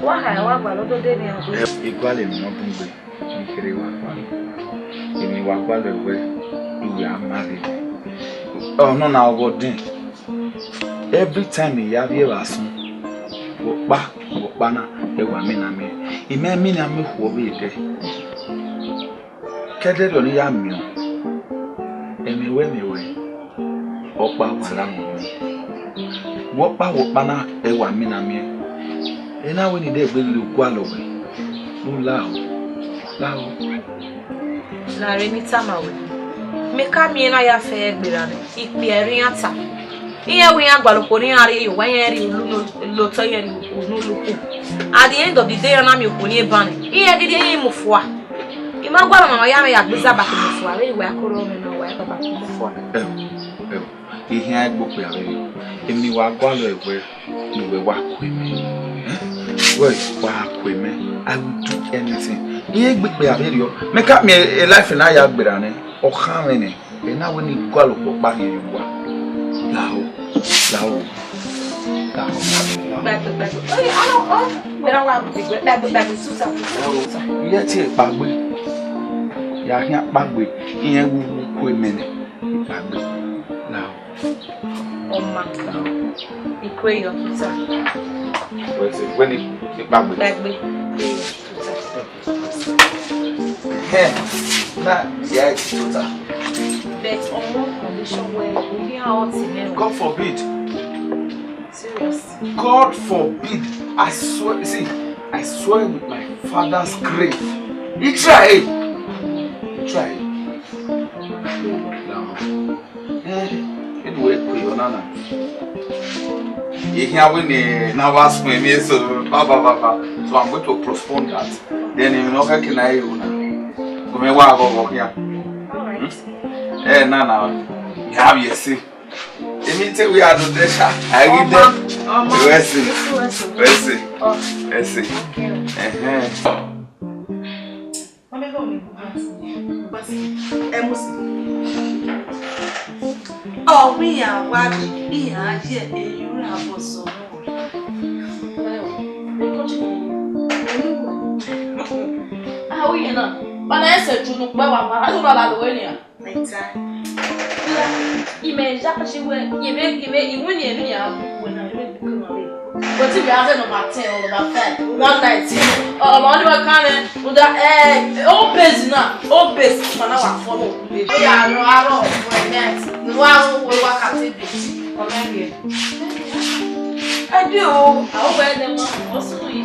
Wa ha, wa gualọ do de ne a gbe. Ẹ, I gualọ emwi ne ọ bun gbe. Ni kherhe wa gualọ. Emwi wa gualọ wẹ. Uwẹ a ma rre. Ọ nọ na ọghọ dẹn. Every time I ya vbiẹ vbe asọn, vbe ọkpa, vbe ọkpa na, ẹ wa mina miẹn. I ma mina miẹn okhuo vbe dẹ. Kẹdẹrriọ ne I ya miẹn ọẹn, ẹmwẹ wẹ, ẹmwẹ wẹ, ọkpa wa la mu mẹ. Vbe ọkpa, vbe ọkpa na, ẹ wa mina miẹn. Ena wẹ ne I dẹ gbe ghi gualọ wẹ, ne u lahọ, lahọ. Na re ne I tama wẹ, mẹ ka miẹn na ya fẹ ẹgbera nẹ, ikpia ẹre iran ta. Iran wẹ iran gualọ okhuo ne iran rrie ye owa, iran rhie ulu ne otọ, iran rhie unu loko. At the end of the day, iran na miẹn okhuo ni eban nẹ, iran ghi rhie iran mu fua. I ma gualọ ọmwa ya mwẹ ya gbe izabakọ mu fua, vbene wẹ a koro mwẹ na, wa ya izabakọ mu fua. Ẹo, ẹo, I khian gbe okpia vberriọ, emwi ne I wa gualọ wẹ, ne uwẹ wa kue mẹ. Eh? Wẹ wa kue mẹ, I will do anything. I gbe okpia vberriọ, mẹ ka miẹn life na ya gberra nẹ, ọ khan mwẹ nẹ. Ena wẹ ne I gualọ okpia ọkpa rhie ye owa. Lahọ, lahọ, lahọ, lahọ. Gbẹgbẹ, gbẹgbẹ. Oye, ọ, ọ, wẹ na wa gbe gbẹgbẹ, gbẹgbẹ, susa, susa, susa. Iye tie kpagbe. Ya khian kpagbe. Iran wu wu ku emẹ nẹ. Kpagbe. Lahọ. Ọma. Lahọ. Ikue yọ tuta. Wẹ se, wẹ ne I kpagbe. Gbẹgbẹ. Ikue yọ tuta. Ẹhẹn, na, yeah, it's total. But on one condition where we hear out in heaven. God forbid. Serious. God forbid. I swear, see, I swear with my father's grave. He try. He try. Now. Eh, anyway, pray your nana. You hear when the nervous me, me so, ba, ba, ba, ba. So I'm going to postpone that. Then you know, can I, you know, come here, wa go, go here. All right. Hmm? Eh, nana. You have your say. Emi te we are the pressure. I read them. Ọma, ọma. Wẹ se. Wẹ se. Wẹ se. Oh. Wẹ se. Okay. Ẹhẹn. Ọ vbe ghe ọmọ ibu ha si, ibu ha si, ẹ mu si. Ọ wẹ iran wa ghi, iran ye eyuru abọ zọ nọ. A ru yẹn na, ma na ẹsẹ ju ne ukpẹ wa ma, a do na lalo wẹ nian. Imẹ ya si wẹ, yevbe, yevbe, iwinna emwi nian, wẹ na, yevbe gbe ma vbe. Wetin be happen number ten or number five, one night? Ọmọ ọdún kan rẹ, ọdún, eh, old base na, old base, ma na wa follow. Ó yà rọ arọ ọ̀fọ̀ ẹ̀ night, ni wọ́n á rún owó wákàtí bèjì. Ọmọ ẹ̀ yẹ. Ẹ dé o. Àwọn ọmọ ẹ̀ dẹ̀ mọ́, wọ́n sún yìí.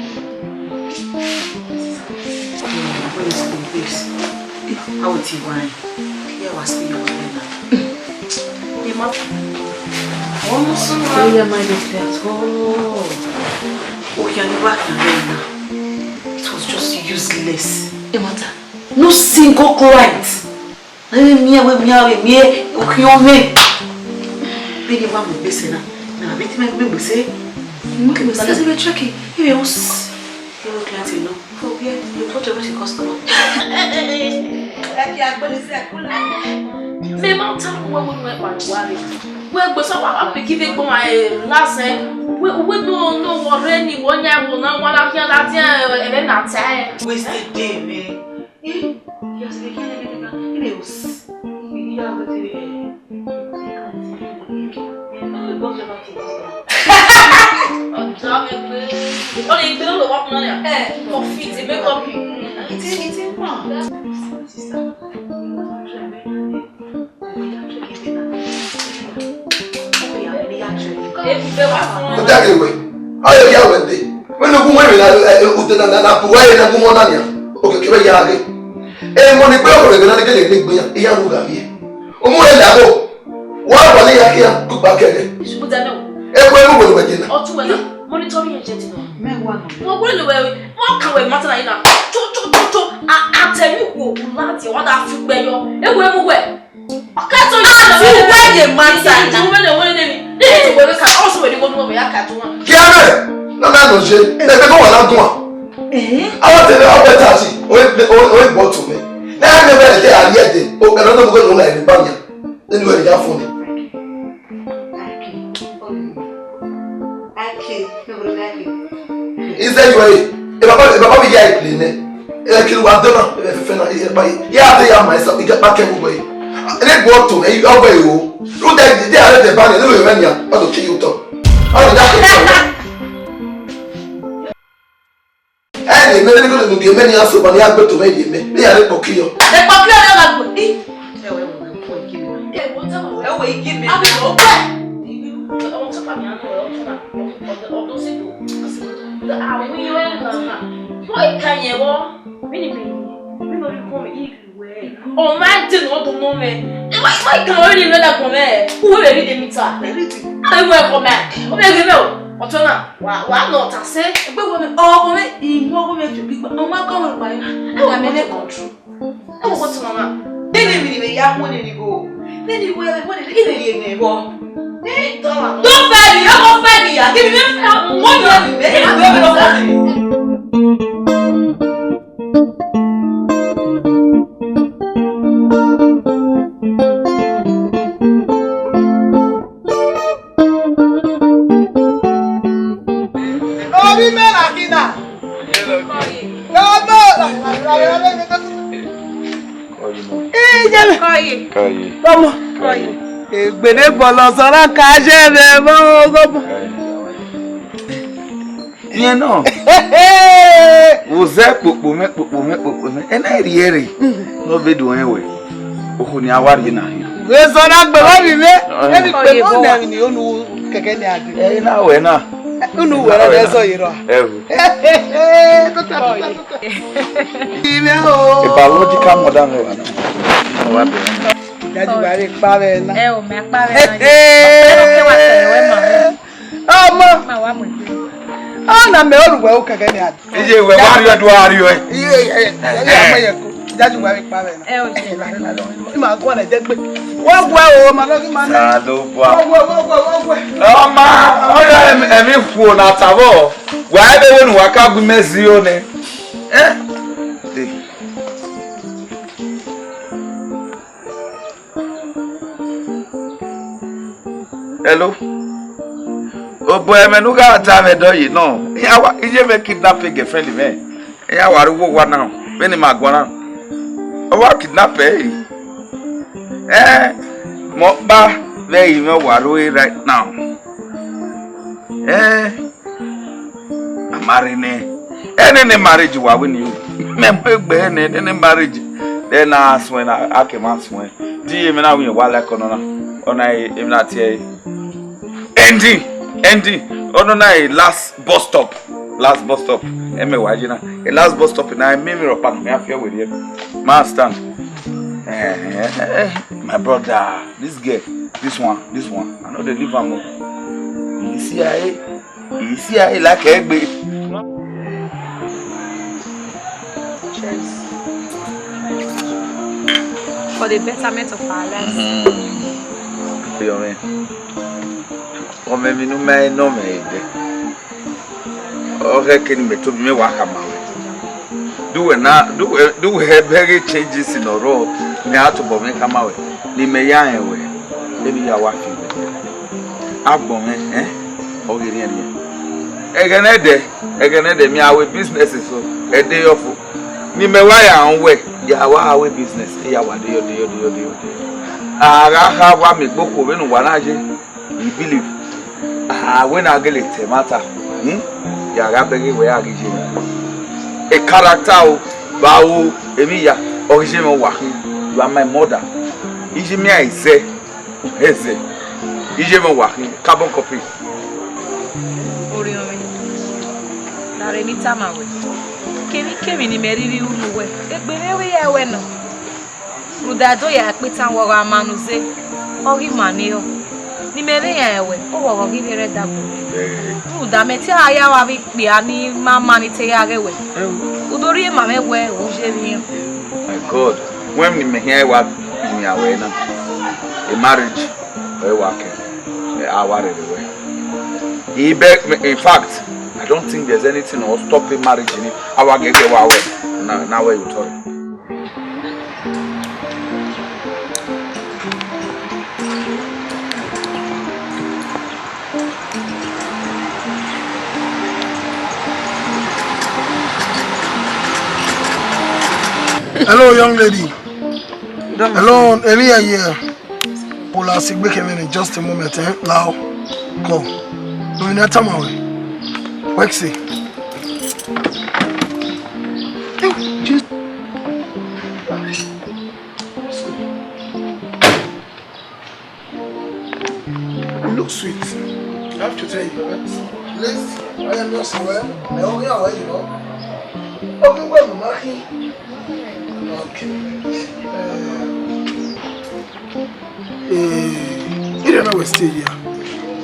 How it wine? Yeah, was still your wine now. Emma, almost so. Oh, yeah, my love, that's all. Oh, yeah, you were right now. It was just useless. Emma, no single client. Ẹ miẹn wẹ miẹn, ẹ miẹn okhian mwẹ. Vbene I wa mu gbese na, na vbe te mẹ gbe gbese. Mu ke gbese, ẹ vbe check, ẹ vbe us. Ẹ vbe client nọ. For where? You put everything customer. Ẹ kí agbẹnusẹ kula. Mẹ ma ta wẹ wẹ wẹ pa wa re. Wẹ gbese wa wa pick ive gbọn ma e last, eh. Wẹ wẹ no no wọ re ni wọ nya wọ na wa la khian la dia, eh, ẹmwẹ na ta ẹ. Wasted day, man. Eh? Yes, we can't even, even else. We are with the, eh, ọjọ́ mi pé ó lè gbé lọ́wọ́ kúnlẹ̀ yà. Eh, for fit, make up. It's, it's in one. Sister, ebube wa fún ẹ. Ọ daghe wẹ, ọ yọ ya wẹ de. Wẹ ne gun wẹ na, eh, ute na, na, na, bu wẹ na gun mọ na nia. Oke, ke wẹ ya ghe. E mo ni pe ọkọ rẹ na ni kele ni gbe ya, iya nu ga ye. O mu e la go. Wa wa ni ya kia, ku ba kẹrẹ. Ṣùgbọ́n dáná o. E ko e mu wẹ wẹ je na. Ọtún wẹ na, monitoring agent náà. Mẹ́wàá nù. Wọ́n wọlé wẹ̀, wọ́n kàwé mọ́tàlá yìí náà. Tó, tó, tó, tó, a, àtẹ̀mí wo, wò láti wọ́n dá fún gbẹ́yọ. Ewu emu wẹ̀. Ọ̀kẹ́ tó yẹ. Àti wẹ́yẹ mọ́tàlá. Ìdí ìdí wọ́n lè wọ́n lé mi. Ní ìdí ìwé ká, ọ̀sùn wẹ̀ ni wọ́n ní wọ́n bẹ̀ yá ká tó wọn. Kí ẹ bẹ̀? Nana nọ ṣe, ẹgbẹ́ kọ́ wà ládùn à. Ẹ̀hẹ́n. Àwọn tẹ̀lé ọgbẹ́ tá a ṣe, ó, ó, ó ń bọ̀ tù mí. Náà ní bẹ́ẹ̀ jẹ́ àárí ẹ̀dẹ̀, ó kẹ́lẹ́ ọdún gbogbo lòun là ń bá mi à. Nínú ẹ̀ yá fún mi. Iṣẹ́ yọ ẹ̀, ẹ bàbá, ẹ bàbá mi yá ìpìlẹ̀ nẹ. Ẹ kiri wa dọ́nà, ẹ fẹ́fẹ́ náà, ẹ bá yìí. Yá adé yá màá ẹ sọ, ìjọba kẹ́ gbogbo yìí. Ene gbe ọtọ, ẹ, ọ gbe yo. Lu de, de are de ba ne, lu yo mẹ nia, ọ do ki yo tọ. Ọ do da ke tọ. Ẹ ne mẹ ne ko do die mẹ nia so ba ni a gbe to mẹ ye mẹ. Ni ya re kpọki yọ. Ẹ kpọki yọ na gbe. Ẹ wẹ wẹ kọ igi mi. Ẹ wẹ igi mi. Abi o gbe. Ọmọ tó pàmì àná ẹ̀ ọ̀tún náà. Ọ̀dọ́ sì dò. Àwọn yóò ẹ̀ nà. Wọ́n ìka yẹn wọ́. Mí ni mí. Mí lórí kọ́ mi. Ọ ma dee ne ọ do nọ mwẹ. Wa, wa gan ọre ne mwẹ na gbọn mwẹ. Uwẹ vbe rhie de mita. Vbe rhie de. Abe wẹ kọ mẹ. Ọ bẹ ghe mẹ o. Ọtọ na. Wa, wa nọ ta sẹ. Egbe wọ mẹ. Ọ wọ mẹ. Inu wọ mẹ fi gbigba. Ọ ma kọ mẹ pa. Ẹ wa mẹ ne control. Ẹ wọ kọ tọ na. Nene mi ni ya mo ne ni go. Nene wẹ, wẹ ne ni ne ni vọ. Don't fight me. Don't fight me. Give me one. Orí mẹ́rin àkínà. Lọ́mọ. Iye. Kọye. Lọ́mọ. Kọye. Egbene bọlọ sọra ka jẹ mẹ mọ ogọmọ. Kọye. Iẹn nọ. Wo zẹ kpokpo mwẹ, kpokpo mwẹ, kpokpo mwẹ. Ena rhie rre. Ne ọ vbe do rẹn wẹ. Okhuo ni a wa rhie na hin. Wẹ zọ na gbe wa vbe mwẹ. Eni kpe mo na ni unu kẹkẹ ni a dee. Ẹ na wẹ na. Unu wẹ na zọ ye rọ. Ẹ ru. Tota, tota, tota. Ime o. A biological mother mẹ wa na. Ọ wa bẹrẹ. Daddy wa re kpa vbe na. Ẹ o, mẹ kpa vbe na. Ẹ o, ke wa sẹ wẹ ma. Ọmọ. Ma wa mu egbe. Ọ na mẹ oruwẹ o kẹkẹ ni a. Iye wẹ wa rhie ọdua rhie ọe. Iye, iye, iye, iye, iye, iye, iye, daddy wa re kpa vbe na. Ẹ o, iye. Ẹ, la, la, la, la. Ima gua na je gbe. Wa gua o, ma lọ ghi ma na. Sa do bua. Wa gua, wa gua, wa gua. Ọma, ọ ya em-, emwi khuo na ta vbọ. Wa ebe wẹ ne uwa ka gu imẹ zio nẹ. Eh? Eh. Hello. Obọ ẹmwẹ ne u gha ta mwẹ dọye nọ. Iran wa, iye mwẹ kidnap girlfriend mwẹ. Iran wa rre uwu owa na, vbene ima guan na. Ọ wa kidnap ẹre. Eh, mẹ ọkpa vbe ẹre mwẹ wa rre right now. Eh, a ma rre nẹ. Ẹ nene marriage wa wẹ ni o. Mẹ mu egbe nẹ, nene marriage. Then a suẹn na, a ke ma suẹn. Di emwi na wẹ wa like ọnọ na. Ọna emwi na tie ẹre. Ending, ending. Ọnọ na e last bus stop. Last bus stop. Ẹ mẹ wa ye na. E last bus stop na, ẹ mẹ emwi rhọkpa ne a fiọ werriẹ. Ma understand. Eh, eh, eh, my brother, this girl, this one, this one, I no dey leave am o. You see, I He see how he like egbe. Cheers. For the betterment of our lives. Mm-hmm. Your man. Ọmọ mi nu mẹ nọ mẹ ẹdẹ. Ọ ghẹ kene mẹ to mẹ wa khama wẹ. Do we na, do we, do we have very changes in oro. Mẹ a tobọ mwẹ khama wẹ. Ne imẹ ya rẹn wẹ. Emwi ya wa fi wẹ. Agbọn mwẹ, eh? Ọ ghi rhiẹnrhiẹn. Ẹghẹ ne ẹdẹ, ẹghẹ ne ẹdẹ, mẹ a wẹ business so, ẹdẹ yọ fo. Ne imẹ wa ya rẹn wẹ, ya wa wẹ business, ya wa de yọ, de yọ, de yọ, de yọ. A gha kha wa mẹ egbe okhuo vbene uwa na ye, I believe. A wẹ ne a gele te ẹmwata, hmm? Ya gha bẹghe wẹ a ghi ye. E character o, vbe aro, emwi ya, ọ ghi ye mwẹ wa khin, you are my mother. Iye mẹ a i zẹ. Eze, iye mwẹ wa khin, carbon copy. Orhiọn mwẹ, na rre ne I tama wẹ, kevbe kevbe ne imẹ rhirhi ru ne uwẹ, egbe mwẹ vbe ya wẹ nọ. Rhunmwuda do ya kpe itan wẹ ọ gha ma ne u ze, ọ ghi ma ne ọ. Ne imẹ vbe ya rẹn wẹ, ọ wẹ ọ ghi vbe rre ẹdẹ agbọn. Rhunmwuda mẹ te a ya vbe avbe ikpia ni ma ma ni te ya ghe wẹ. U do rhie ma mwẹ wẹ, u ye vbe iran. My God, wẹ ne imẹ khian wa miẹn wẹ na, a marriage. Ẹ wa kẹ, ẹ, a wa rherhe wẹ. I bẹ, in fact, I don't think there's anything will stop a marriage ni. A wa gẹgẹ wa wẹ, na, na wẹ you talk. Hello, young lady. Hello, Elia here. Ola, sigbe kevin in just a moment, eh? Lao. Come. No, you not tell me. Wexy. Just. It looks sweet. I have to tell you, right? Please, I am not so well. I only know where you know. Okay, well, Maki. Okay. Uh, uh, you don't know we stay here.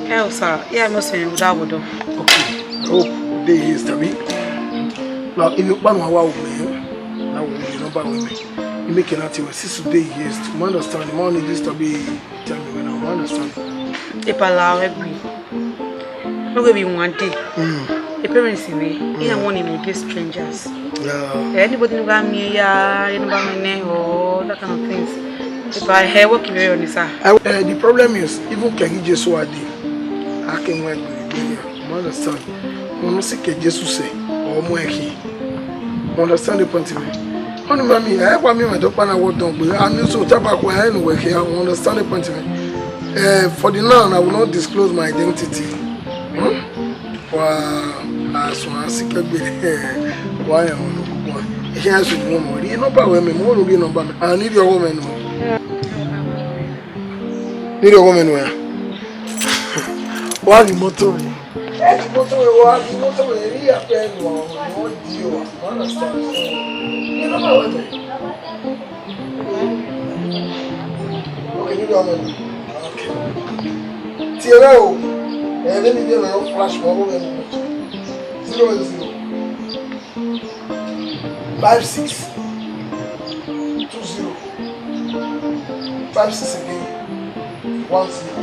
Hell, sir. Yeah, I must say, without wood. Okay. I hope they is to me. Now, if you want to, now we number with me. You make it out to us. This today, yes. You understand? The money this to be. Tell me when I understand. Epa, lao, help me. No go be one day. Mm. The parents in me, he don't want him to be strangers. Yeah. Anybody no got me, yeah, you know about my name or that kind of things. Epa, I work very on this, sir. I, uh, the problem is, even Kegi Jesu Adi, I can work with you. You understand? Mo no si ke Jesu se, or mo ekhi. You understand the point of me? Only mommy, I have me my doctor and I work down, but I need to tap back where I know where here. You understand the point of me? Uh, for the now, I will not disclose my identity. Hmm? Wa, as one sick baby. Why I want to go? He has to go more. You know, but when me more, you know, but I need your woman. Need your woman where? Why the motor? Ẹ ti mọ́tò rẹ̀ wá, ti mọ́tò rẹ̀ rí àpẹ ẹnu àwọn ọmọ di o, wà mọ́ ọ̀nà sáà. Ní nọ́mbà wẹ̀ tẹ̀. Okay, níbi ọmọ mi. Okay. Ti ẹ rẹ o, ẹ lé mi dé lọ flash mọ́ owó ẹnu. Zero eight zero five six two zero five six again one zero.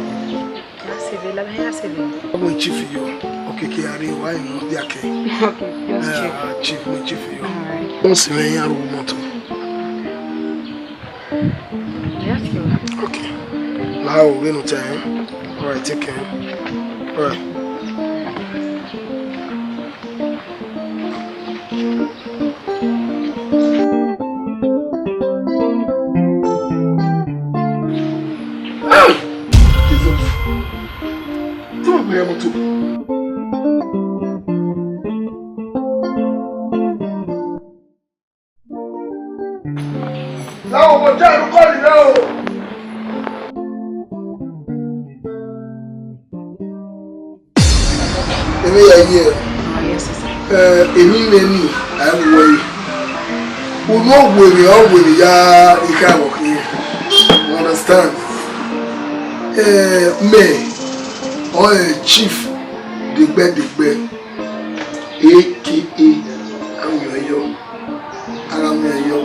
Asebe, la me asebe. Ọmọ chief yo. Okay, ke are wa yin dia ke. Okay, just check. Ah, chief, my chief yo. All right. Don't see me here, motor. Yes, you. Okay. Now we no time. All right, take care. All right. Ah! Jesus. Tí mo gbìyànjú tó. Láwọn ọmọ jẹ́ ìlú kọ́ọ̀lì náà o. Èmi yà yí ẹ. Ẹ, èmi mẹ ni àìwọ yìí. Unu ọgwẹrẹ ọgwẹrẹ ya ikha wọ khin. You understand? Ẹ, mẹ, ọ ẹ chief dẹgbẹdẹgbẹ, A K A Awiọyọ. Ara mi ẹyọ,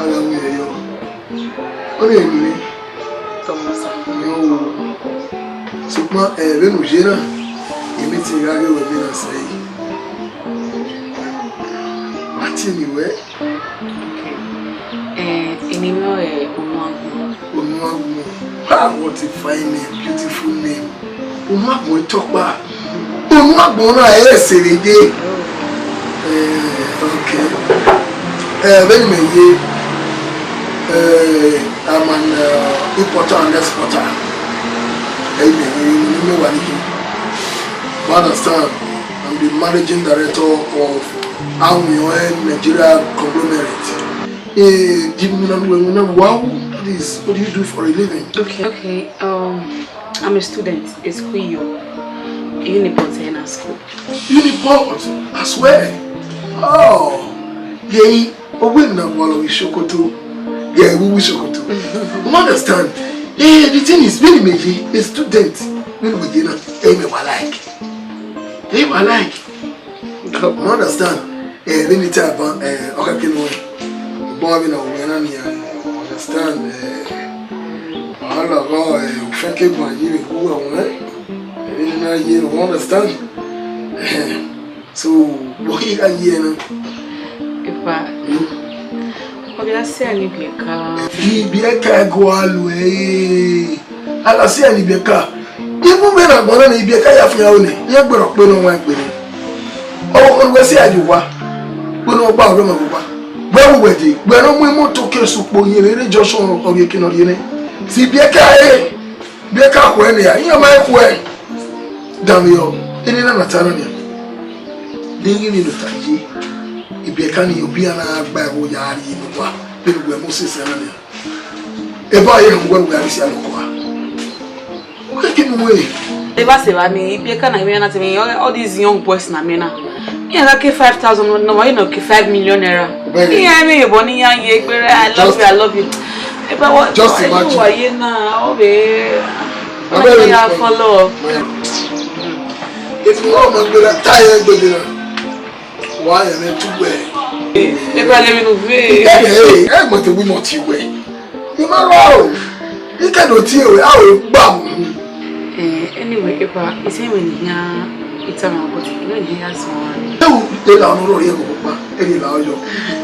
ara mi ẹyọ. Ọ ni eni re? Tọmọsa. Yo. Ṣùgbọ́n, ẹ, vbene u ye na, emwi te I gha ghe ruẹ vbe na sẹ yi. Wa tie eni ruẹ. Okay. Eh, eni mwẹ ọrọre Onuagbọn. Onuagbọn. Ha, what a fine name, beautiful name. Onuagbọn tọkpa. Onuagbọn na ẹ sẹ vbe dee. Eh, okay. Eh, vbene mẹ ye, eh, I'm an, uh, importer and exporter. Eh, mẹ ye, mẹ wa ni. You understand? I'm the managing director of Awiọyọ Nigeria conglomerate. Eh, di mi na lu ẹwẹn na, wow, please, what do you do for a living? Okay, okay. Um, I'm a student. It's Kuyo. Uniport here in school. Uniport as well. Oh, yeah. Owe na wala wi sokoto. Yeah, we wi sokoto. You understand? Eh, the thing is, when me a student, when we dey na, eh, me wa like. Eh, wa like. You understand? Eh, let me tell you, eh, okay, can we? But I mean, we na ni, understand? Eh, all of us, eh, we think about you, who are we? Eh, you know, you understand? Eh, so, what you can hear now? Epa. Hmm? Obi asi ani bieka. Ibieka go alue. Ala si ani bieka. Even when I go on ibieka ya fi aune. Ye gbero pe no wa gbe ni. O, o we si ayu wa. Pe no gba oro mo gba. Wẹ ru wẹ dee, wẹ ne ọ mu imoto ke sukpo yin vbe rre junction ọghe eke ne ọ rhie nẹ. Si Ibiẹka re, Ibiẹka khuẹ nia, iran ma khuẹ. Danmwehọ, ene na na ta na nia. De ghi ni do ta ye, Ibiẹka ni obi iran na gba ẹvbo ya rrie ne uwa, vbene uwẹ Moses na nia. Eva ye họn wẹ wẹ a rhie si aloko a. Uke ke nu wẹ. Eva se va ni, Ibiẹka na, Ibiẹka na te me, all, all these young boys na me na. Iran gha ke five thousand, no, no, you know, ke five million naira. Very. Iran me ye bọ ni iran ye gbere, "I love Just you, I love you." Eva, what, just what you imagine. Wa ye na, ọ be, Abeg, I follow. If you want my brother, tie your brother. Wa yẹn ne tu wẹ. Eva le mi nu ve. Ẹ ẹ ẹ mọ te wi mọ ti wẹ. I ma rua o. I ke do tie wẹ, a o gba mu. Eh, anyway, Eva, I say when you hear it, I'm going to hear someone. Ẹ o, ẹ la ọnọ rọrọ yẹ kọkọ pa, ẹ la ọyọ.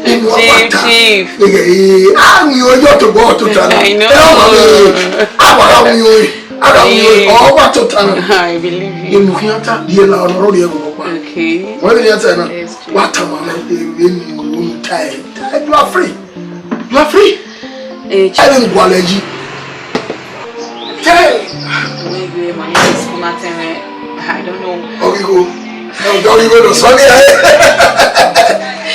Inu ọba ta. Chief, chief. Ẹ ẹ, a mi ọyọ to bọ to ta na. I know. Ẹ ọ ma mi. A wa ra mi o. A ra mi o. Ọ wa to ta na. I believe you. Inu khian ta, yẹ la ọnọ rọrọ yẹ kọkọ pa. Okay. Wọ́n yẹ ta na. Yes, chief. Wa ta ma na, ẹ ẹ ni o ta ẹ. You are free. You are free. Eh, chief. Ẹ ẹ ni gualẹ yi. Tell. Maybe my name is Kumateme. I don't know. Ọghigo. Ẹ ọghigo lọ sọ ni ẹ.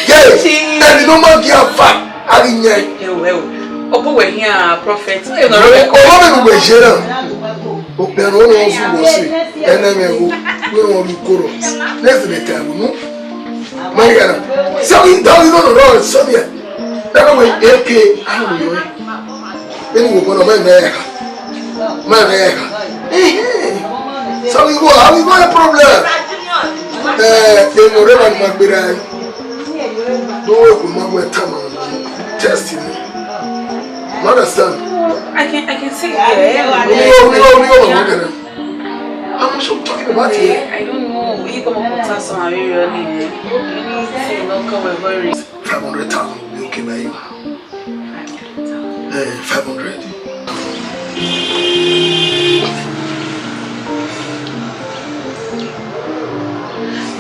Yes. Chief. Ẹni ló máa di afa. A ri yẹn. Ẹ o, ẹ o. Ọkọ wẹ hian prophet. Ẹ nọ rẹ. Ọmọ mi nu wẹ ṣe na. Okpia no no fu wo se. Ene me wo. We no ru koro. Let's be tell you. Mari gana. So we don't you know no so there. That way eke a no yo. Eni wo bono me me ya. Me me ya. Eh. So we go, how we go a problem? Eh, eno re ba ma gbera. Do we go ma we tama. Test him. You understand? I can, I can see it. Yeah, yeah, yeah. How much you talking about here? I don't know. He come up with some really. Anything, no come and worry. Five hundred thousand will be okay by you. Eh, five hundred.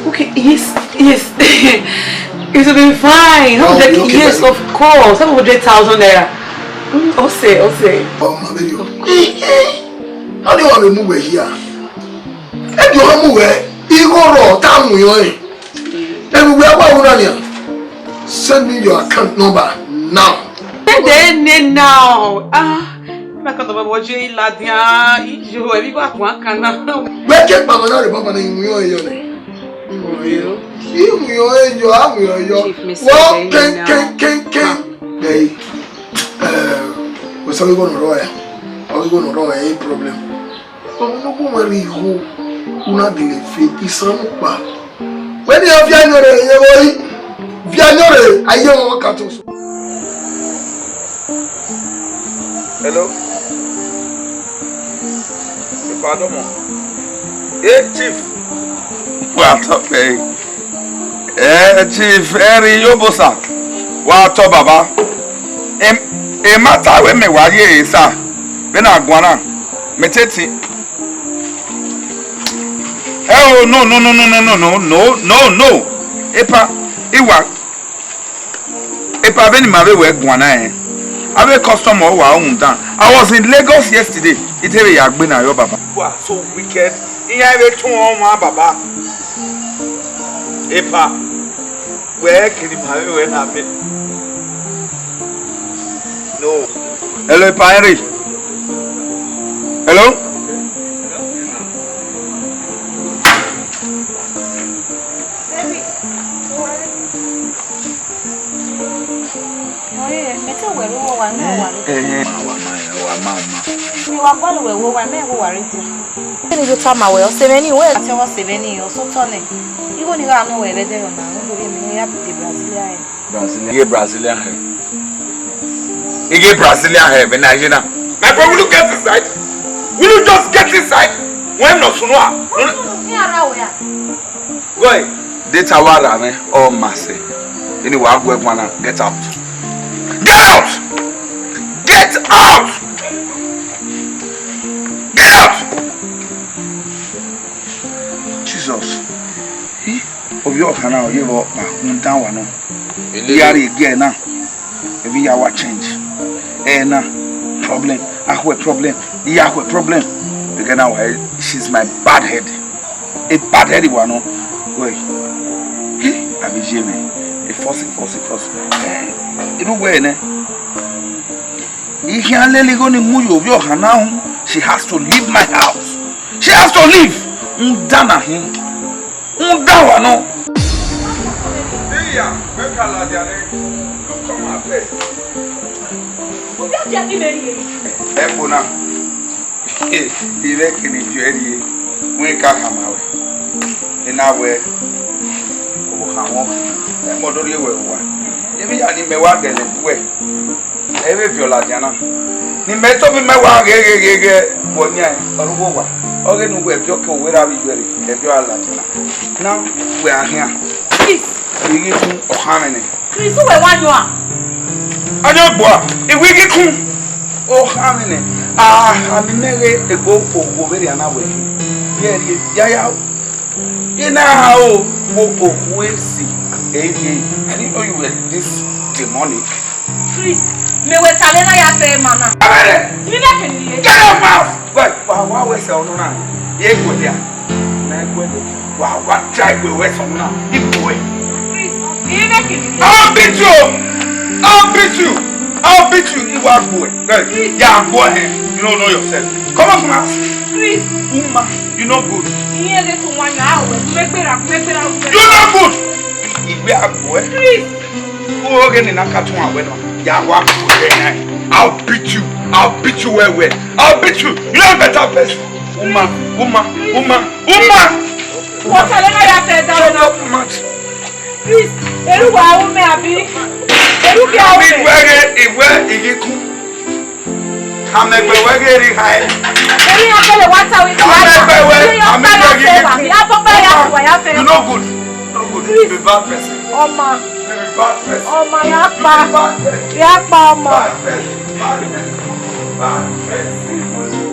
Okay, yes, yes. It will be fine. Yes, of course. Seven hundred thousand naira. Mm, Ose, Ose. Oh, my baby. How do you want to move here? How do you want to move here? Igho rọ, ta mu yọ ẹ. Ẹnu wẹ wa wuna nia. Send me your account number now. Send it now. Ah, my account number was J Ladian. Ijo, every back one can now. Wẹ ke pa mana re baba na imu yo yo ne. Imu yo yo, a mu yo yo. Chief, Mister Wọ J ken now. Ken ken ken. Hey. Eh, we sabi go no ro ya. Sabi go no ro ya, problem. Ọmọ ne ọ gu mwẹ rre igho, u na gele fe isan mu kpa. Wẹ ne iran viọ ayọn rre, ẹ vbe ọre, viọ ayọn rre, a ye mwẹ ka to so. Hello? Ipadọmọ. Hey, Chief. Wa tọ pẹ. Eh, Chief Henry Yobosa. Wa tọ baba. Em, e ma ta wẹ mẹ wa ye sa. Vbene a guan na. Mẹ te tin. Eh, oh, no, no, no. Epa, Iwa. Epa, vbene ima vbe wẹ guan na rẹn. Avbe custom ọ wa rhunmwuda. I was in Lagos yesterday. I te vbe ya gbe na yọ, baba. You are so wicked. Iran vbe tọn ọmwa, baba. Epa. Wẹ kiri ma vbe wẹ na me. No. Hello, Epa Henry. Hello? Ọre, mẹ te wẹ rre uwu owa ne uwa rre. Eh, eh. Ma wa ma, eh, wa ma, ma. Mẹ wa gualọ wẹ vbe owa, mẹ vbe owa rre dia. Vbene I do tama wẹ, ọse mwẹ ni wẹ. A te wẹ ọse mwẹ ni, ọ sẹ otọ nẹ. Igho ne I gha nọ wẹ vbe ẹdẹrẹ ọna, rhunmwuda emwi ne I ya de Brazil ya rẹn. Brazilian. Iye Brazilian hair. Iye Brazilian hair, vbe na ye na. My boy, will you get inside? Will you just get inside? Wẹ nọ sunu a? Wẹ nọ sunu, mi ara wẹ a. Boy, data wa ra mwẹ, ọ ma sẹ. Vbene wa gu ẹguan na, get out. Get out! Get out! Get out! Jesus. Ih, ovbi ọkhan na, ọ ye vbe ọkpa, rhunmwuda wa nọ. Iyare gie na, emwi ya wa change. Ena problem, akhuẹ problem, iyakhuẹ problem. Begin now, eh, she's my bad head. A bad head wa nọ. Wẹ, hi, a vbe ye mwẹ. A force, a force, a force. Eh, inu wẹ nẹ. I khian lele igho ni mu ye ovbi ọhan na ru, she has to leave my house. She has to leave. N da na hin. N da wa nọ. Iya, wẹ ka ladian nẹ. Look, come out first. Ovbi ọdiae ne imẹ rhie. Ẹkpo na. I mwẹ kene I viọ ẹre rhie, wẹ I ka khama ruẹ. I na wẹ, ọvbokhan mwẹ, ẹmwẹ ọ do rhie wẹ vbe owa. Emwi hia ne imẹ wa dẹlẹ uwẹ, ẹ i vbe viọ ladian na. Ne imẹ tobọ imẹ wa ghẹ ghẹ ghẹ ghẹ vbe ọyan ọre uwu owa. Ọghe ne uwẹ viọ ke uwẹ ra vbe ijuẹre, ẹ viọ a ladian na. Na wẹ a khian. Please. I ghi tun ọkhanmwẹ nẹ. Kristi wẹ wa yọ a? Ọni ọgbua, I wẹ I ghi kun. Ọkhanmwẹ nẹ, a khama imẹ ghe egbe okhuo vberriọ na wẹ khin. Rhie rhie, yaya o. I na ha o, wo okhuo esi, eye. I didn't know you were this demonic. Chris, mẹ wẹ tale na ya fẹ ma na. Abẹrẹ! Imẹ kẹ ni ye. Get out of my house! Wẹ, wa wa wẹ sẹ ọnu na. Ye gbe dia. Na gbe dia. Wa wa try gbe wẹ sẹ ọnu na. Ibu wẹ. Chris, imẹ kẹ ni ye. I'll beat you! I'll beat you! I'll beat you! Iwa gbe. Hey, ya gbe hẹ. You don't know yourself. Come out from my house. Chris. Uma, you no good. Iye le tun wa yan awẹ. Mẹ gbera, mẹ gbera. You no good. Iwe agbo ẹ. Chris. Wo ghe ne na ka tun awẹ nọ. Ya wa ku ẹ na. I'll beat you. I'll beat you well well. I'll beat you. You are a better person. Uma, uma, uma, uma. Wọ tale na ya fẹ da. Shut up, mouth. Chris, eru wa wu mẹ abi? Eru ke wu mẹ? Ami wẹ ghe, iwẹ ighi kun. Amẹgbẹ wẹ ghe rri hae. Eri ya kele wa ta wi. Amẹgbẹ wẹ, ami wẹ ghi ghi kun. Ya papa ya wa ya fẹ. You no good. No good. Chris. You be bad person. Ọma. You be bad person. Ọma ya pa. You be bad person. Ya pa ọma. Bad person. Bad person. Bad person.